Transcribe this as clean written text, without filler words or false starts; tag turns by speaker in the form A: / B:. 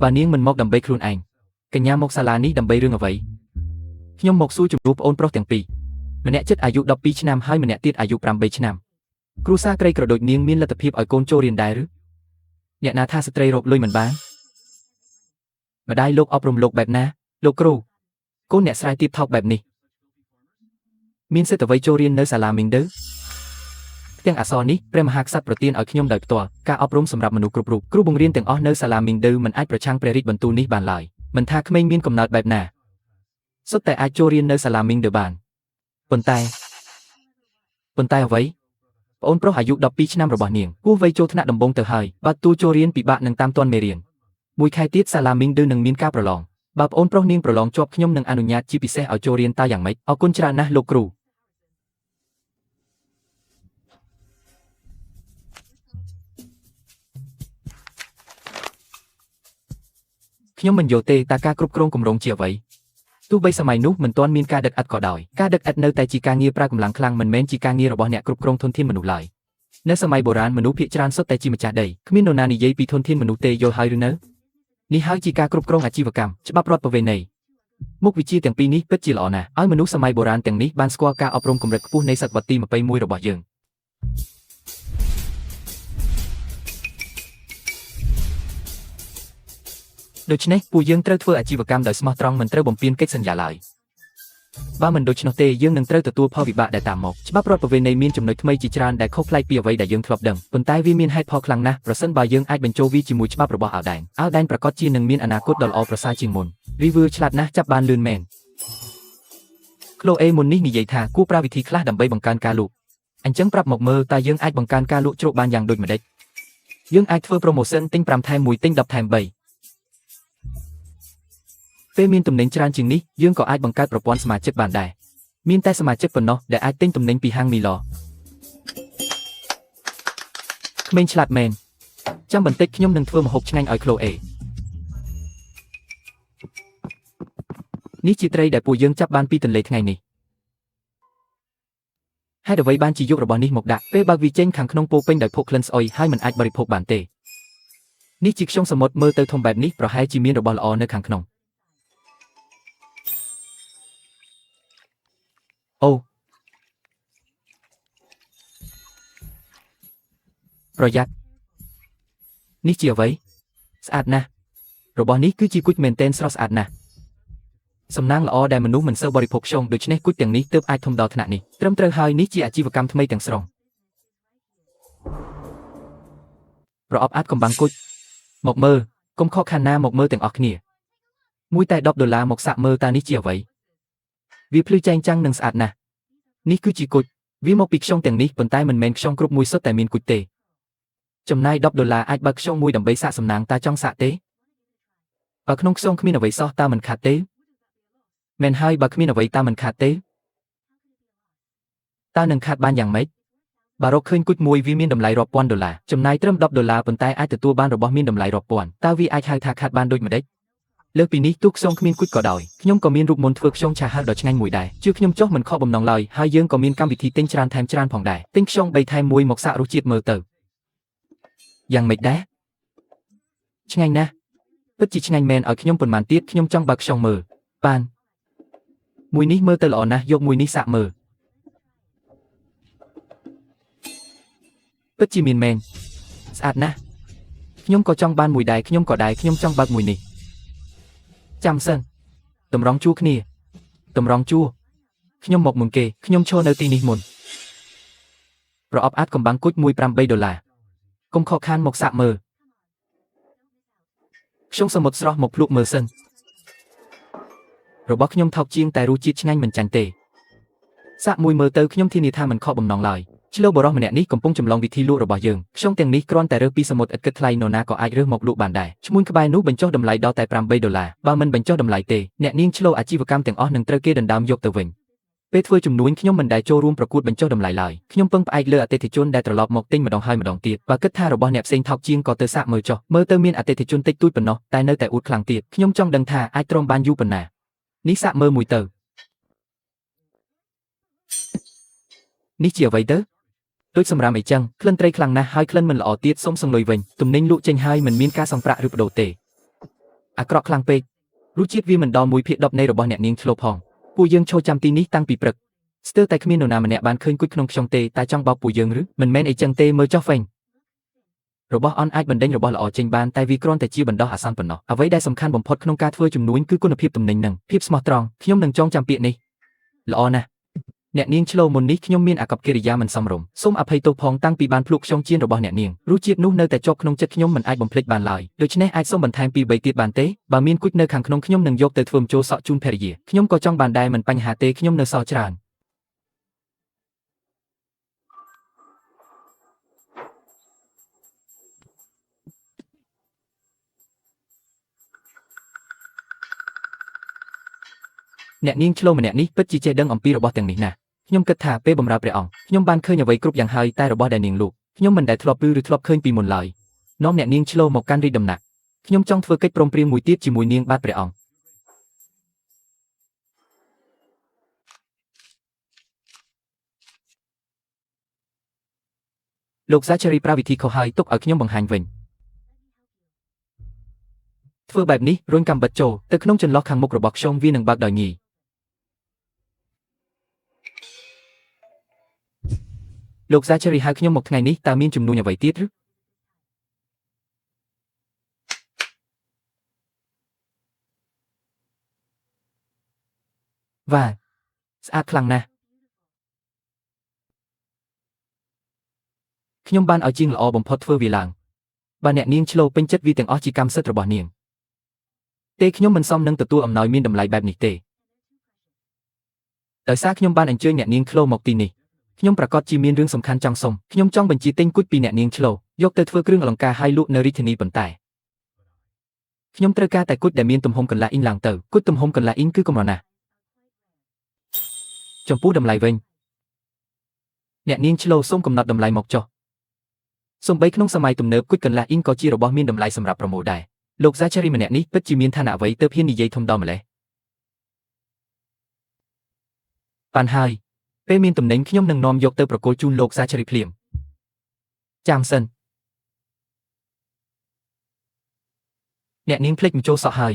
A: បើនាងមិនមកដើម្បីខ្លួនឯងកញ្ញាមកសាលានេះដើម្បីរឿងអ្វីខ្ញុំមកសួរជំនួសប្អូនប្រុសទាំងពីរម្នាក់ចិត្តអាយុ12ឆ្នាំហើយម្នាក់ទៀតអាយុ8ឆ្នាំគ្រួសារក្រីក្រដូចនាងមានលទ្ធភាពឲ្យកូនចូលរៀនដែរឬអ្នកណាថាស្ត្រីរកលុយមិនបានម្ដាយលោកអប់រំលោកបែបណាលោកគ្រូកូនអ្នកស្រែទៀបថោកបែបនេះមានសិទ្ធិអ្វីចូលរៀននៅសាលាមីងដឺផ្ទាំងអក្សរនេះព្រះមហាក្សត្រប្រទានឲ្យខ្ញុំដោយផ្ទាល់ការអប់រំសម្រាប់មនុស្សគ្រប់រូបគ្រូបង្រៀនទាំងអស់នៅសាលាមីងដឺមិនអាចប្រឆាំងព្រះរាជបន្ទូលនេះបានឡើយមិនថាក្មេងមានកំណើតបែបណាសុទ្ធតែអាចចូលរៀននៅសាលាមីងដឺបានប៉ុន្តែអ្វីប្អូនប្រុសអាយុ12ឆ្នាំរបស់នាងគួរវ័យចូលថ្នាក់ដំបូងទៅហើយបើទូចូលរៀនពិបាកនឹងតាមទាន់មេរៀនមួយខែទៀតសាលាមីងដឺនឹងមានការប្រឡងបើប្អូនប្រុសនាងប្រឡងជាប់ខ្ញុំនឹងអនុញ្ញាតជាពិសេសឲ្យចូលរៀនតើយ៉ាងម៉េចអរគុណច្រើនណាស់លោកគ្រូខ្ញុំមិនយល់ទេតើការគ្រប់គ្រងគម្រោងជាអ្វីទោះបីសម័យនោះមិនទាន់មានការដឹកឥដ្ឋក៏ដោយការដឹកឥដ្ឋនៅតែជាការងារប្រើកម្លាំងខ្លាំងមិនមែនជាការងាររបស់អ្នកគ្រប់គ្រងធនធានមនុស្សឡើយនៅសម័យបុរាណមនុស្សភាគច្រើនសុទ្ធតែជាម្ចាស់ដីគ្មាននរណានិយាយពីធនធានមនុស្សទេយល់ហើយឬនៅនេះហើយជាការគ្រប់គ្រងអាជីវកម្មច្បាប់រដ្ឋប្រវេណីមុខវិជ្ជាទាំងពីរនេះពិតជាល្អណាស់ឲ្យមនុស្សសម័យបុរាណទាំងនេះបានស្គាល់ការអប់រំកម្រិតខ្ពស់នៃសតវត្សទី21របស់យើងដូច្នេះពួកយើងត្រូវធ្វើអាជីវកម្មដោយស្មោះត្រង់មិនត្រូវបំពានកិច្ចសន្យាឡើយបើមិនដូច្នោះទេយើងនឹងត្រូវទទួលផលវិបាកដែលតាមមកច្បាប់រដ្ឋប្រវេណីមានចំណុចថ្មីជាច្រើនដែលខុសប្លែកពីអ្វីដែលយើងធ្លាប់ដឹងប៉ុន្តែវាមានហេតុផលខ្លាំងណាស់ប្រសិនបើយើងអាចបញ្ចូលវាជាមួយច្បាប់របស់អាល់ដែនប្រាកដជានឹងមានអនាគតដ៏ល្អប្រសើរជាងមុនរីវើឆ្លាតណាស់ចាប់បានលឿនមែនក្លូអេមុននេះនិយាយថាគួរប្រើវិធីខ្លះដើម្បីបង្កើនការលក់អញ្ចឹងប្រាប់មកមើលតើយើងអាចបង្កើនការលក់ជ្រក់បានយ៉ាងដូចម្តេចយើងអាចធ្វើ promotion ទិញ5ថែម1ទិញ10ថែម3ពេលមានទំនិញច្រើនជាងនេះយើងក៏អាចបង្កើតប្រព័ន្ធសមាជិកបានដែរមានតែសមាជិកប៉ុណ្ណោះដែលអាចទិញទំនិញពីហាងមីឡក្មេងឆ្លាតមែនចាំបន្តិចខ្ញុំនឹងធ្វើម្ហូបឆ្ងាញ់ឲ្យក្លូអេនេះជាត្រីដែលពួកយើងចាប់បានពីទន្លេថ្ងៃនេះហេតុអ្វីបានជាយករបស់នេះមកដាក់ពេលបើកវាចេញខាងក្នុងពោពេញដោយភក់ក្លិនស្អុយហើយមិនអាចបរិភោគបានទេនេះជាខ្យងសមុទ្រមើលទៅធំបែបនេះប្រហែលជាមានរបស់ល្អនៅខាងក្នុងអូប្រយ័ត្ននេះជាអ្វីស្អាតណាស់របស់នេះគឺជាគុជមែនទែនស្រស់ស្អាតណាស់សំណាងល្អដែលមនុស្សមិនសូវបរិភោគខ្យងដូច្នេះគុជទាំងនេះទើបអាចធំដល់ថ្នាក់នេះត្រឹមត្រូវហើយនេះជាអាជីវកម្មថ្មីទាំងស្រុងប្រអប់អាចកំបាំងគុជមកមើលកុំខកខានណាមកមើលទាំងអស់គ្នាមួយតែ10ដុល្លារមកសាកមើលតើនេះជាអ្វីវាភ្លឺចែងចាំងនិងស្អាតណាស់នេះគឺជាគុជវាមកពីខ្យងទាំងនេះប៉ុន្តែមិនមែនខ្យងគ្រប់មួយសុទ្ធតែមានគុជទេចំណាយ10ដុល្លារអាចបើកខ្យងមួយដើម្បីសាកសំណាងតើចង់សាកទេបើក្នុងខ្យងគ្មានអ្វីសោះតើមិនខាតទេមែនហើយបើគ្មានអ្វីតើមិនខាតទេតើនឹងខាតបានយ៉ាងម៉េចបើរកឃើញគុជមួយវាមានតម្លៃរាប់ពាន់ដុល្លារចំណាយត្រឹម10ដុល្លារប៉ុន្តែអាចទទួលបានរបស់មានតម្លៃរាប់ពាន់តើវាអាចហៅថាខាតបានដូចម្តេចលើសពីនេះទោះខ្យងគ្មានគុជក៏ដោយខ្ញុំក៏មានរូបមន្តធ្វើខ្យងឆាហាលដ៏ឆ្ងាញ់មួយដែរជឿខ្ញុំចុះមិនខកបំណងឡើយហើយយើងក៏មានកម្មវិធីទិញច្រើនថែមច្រើនផងដែរទិញខ្យង3ថែម1មកសាករសជាតិមើលទៅយ៉ាងម៉េចដែរឆ្ងាញ់ណាស់ពិតជាឆ្ងាញ់មែនឲ្យខ្ញុំប៉ុន្មានទៀតខ្ញុំចង់បើកខ្យងមើលបានមួយនេះមើលទៅល្អណាស់យកមួយនេះសាកមើលពិតជាមានមែនស្អាតណាស់ខ្ញុំក៏ចង់បានមួយដែរខ្ញុំក៏ដែរខ្ញុំចង់បើកមួយនេះចាំសិនតម្រង់ជួរគ្នាតម្រង់ជួរខ្ញុំមកមុនគេខ្ញុំឈរនៅទីនេះមុនប្រអប់អាចកំបាំងគុជ1 8ដុល្លារកុំខកខានមកសាកមើលខ្ញុំសមុទ្រស្រស់មកភ្លក់មើលសិនរបស់ខ្ញុំថោកជាងតែរសជាតិឆ្ងាញ់មិនចាញ់ទេសាកមួយមើលទៅខ្ញុំធានាថាមិនខកបំណងឡើយឆ្លូបរិសម្នាក់នេះកំពុងចម្លងវិធីលក់របស់យើងខ្ញុំទាំងនេះគ្រាន់តែរើសពីសមុទ្រឥតគិតថ្លៃនរណាក៏អាចរើសមកលក់បានដែរឈ្មួញក្បែរនោះបញ្ចុះតម្លៃដល់តែ8ដុល្លារបើមិនបញ្ចុះតម្លៃទេអ្នកនាងឆ្លូអាជីវកម្មទាំងអស់នឹងត្រូវគេដណ្ដើមយកទៅវិញពេលធ្វើជំនួញខ្ញុំមិនដែលចូលរួមប្រកួតបញ្ចុះតម្លៃឡើយខ្ញុំពឹងផ្អែកលើអតិថិជនដែលត្រឡប់មកទិញម្ដងហើយម្ដងទៀតបើគិតថារបស់អ្នកផ្សេងថោកជាងក៏ទៅសាកមើលចុះមើលទៅមានអតិថិជនតិចតួចប៉ុណ្ណោះតែនៅតែអួតខ្លាំងទៀតខ្ញុំចង់ដឹងថាអាចទ្រាំបានយូរប៉ុណ្ណានេះសាកមើលមួយទៅនេះជាអ្វីទៅដូចសម្រាមអីចឹងក្លិនត្រីខ្លាំងណាស់ហើយក្លិនមិនល្អទៀតសូមសងលុយវិញទំនិញលក់ចេញហើយមិនមានការសងប្រាក់ឬប្ដូរទេ អាក្រក់ខ្លាំងពេករសជាតិវាមិនដល់1/10នៃរបស់អ្នកនាងឆ្លូផងពួកយើងឈរចាំទីនេះតាំងពីព្រឹកស្ទើរតែគ្មាននរណាម្នាក់បានឃើញគុជក្នុងខ្យងទេតែចង់បោកពួកយើងឬមិនមែនអីចឹងទេមើលចុះហ្វេងរបស់អន់អាចបណ្ដេញរបស់ល្អចេញបានតែវាគ្រាន់តែជាបណ្ដោះអាសន្នប៉ុណ្ណោះអ្វីដែលសំខាន់បំផុតក្នុងការធ្វើជំនួញគឺគុណភាពទំនិញនិងភាពស្មោះត្រង់ខ្ញុំនឹងចងចាំពាក្យនេះល្អណាស់អ្នកនាងឆ្លូមុននេះខ្ញុំមានអាកប្បកិរិយាមិនសមរម្យសូមអភ័យទោសផងតាំងពីបានភ្លក់ខ្យងចៀនរបស់អ្នកនាងរសជាតិនោះនៅតែជាប់ក្នុងចិត្តខ្ញុំមិនអាចបំភ្លេចបានឡើយដូច្នេះអាចសូមបន្ថែមពី3ទៀតបានទេបើមានគុជនៅខាងក្នុងខ្ញុំនឹងយកទៅធ្វើម្ជូរសក់ជូនភរិយាខ្ញុំក៏ចង់បានដែរមិនបញ្ហាទេខ្ញុំនៅសល់ច្រើនអ្នកនាងឆ្លូម្នាក់នេះពិតជាចេះដឹងអំពីរបស់ទាំងនេះណាស់ខ្ញុំគិតថាពេលបម្រើព្រះអង្គខ្ញុំបានឃើញអ្វីគ្រប់យ៉ាងហើយតែរបស់ដែលនាងលក់ខ្ញុំមិនដែលធ្លាប់ឮឬធ្លាប់ឃើញពីមុនឡើយនាំអ្នកនាងឆ្លូមកកាន់រាជដំណាក់ខ្ញុំចង់ធ្វើកិច្ចព្រមព្រៀងមួយទៀតជាមួយនាងបាទព្រះអង្គលោកសាឆេរីប្រើវិធីខុសហើយទុកឲ្យខ្ញុំបង្ហាញវិញធ្វើបែបនេះរុញកាំបិតចូលទៅក្នុងចន្លោះខាងមុខរបស់ខ្ញុំវានឹងបើកដោយងាយលោកសាឆេរីហៅខ្ញុំមកថ្ងៃនេះតើមានជំនួញអ្វីទៀតឬវ៉ាស្អាតខ្លាំងណាស់ខ្ញុំបានឲ្យជាងល្អបំផុតធ្វើវាឡើងបើអ្នកនាងឆ្លូពេញចិត្តវាទាំងអស់ជាកម្មសិទ្ធិរបស់នាងទេខ្ញុំមិនសមនឹងទទួលអំណោយមានតម្លៃបែបនេះទេដោយសារខ្ញុំបានអញ្ជើញអ្នកនាងឆ្លូមកទីនេះខ្ញុំប្រាកដជាមានរឿងសំខាន់ចង់សុំខ្ញុំចង់បញ្ជាទិញគុជពីអ្នកនាងឆ្លូយកទៅធ្វើគ្រឿងអលង្ការហើយលក់នៅរាជធានីប៉ុន្តែខ្ញុំត្រូវការតែគុជដែលមានទំហំកន្លះអ៊ីងឡើងទៅគុជទំហំកន្លះអ៊ីងគឺកម្រណាស់ចំពោះតម្លៃវិញអ្នកនាងឆ្លូសូមកំណត់តម្លៃមកចុះសូម្បីក្នុងសម័យទំនើបគុជកន្លះអ៊ីងក៏ជារបស់មានតម្លៃសម្រាប់ប្រមូលដែរលោកសាឆេរីម្នាក់នេះពិតជាមានឋានៈអ្វីទើបហ៊ាននិយាយធំដល់ម្ល៉េះបានហើយពេលមានទំនិញខ្ញុំនឹងនាំយកទៅប្រគល់ជូនលោកសាឆេរីភ្លាមចាំសិនអ្នកនាងភ្លេចម្ជោសក់ហើយ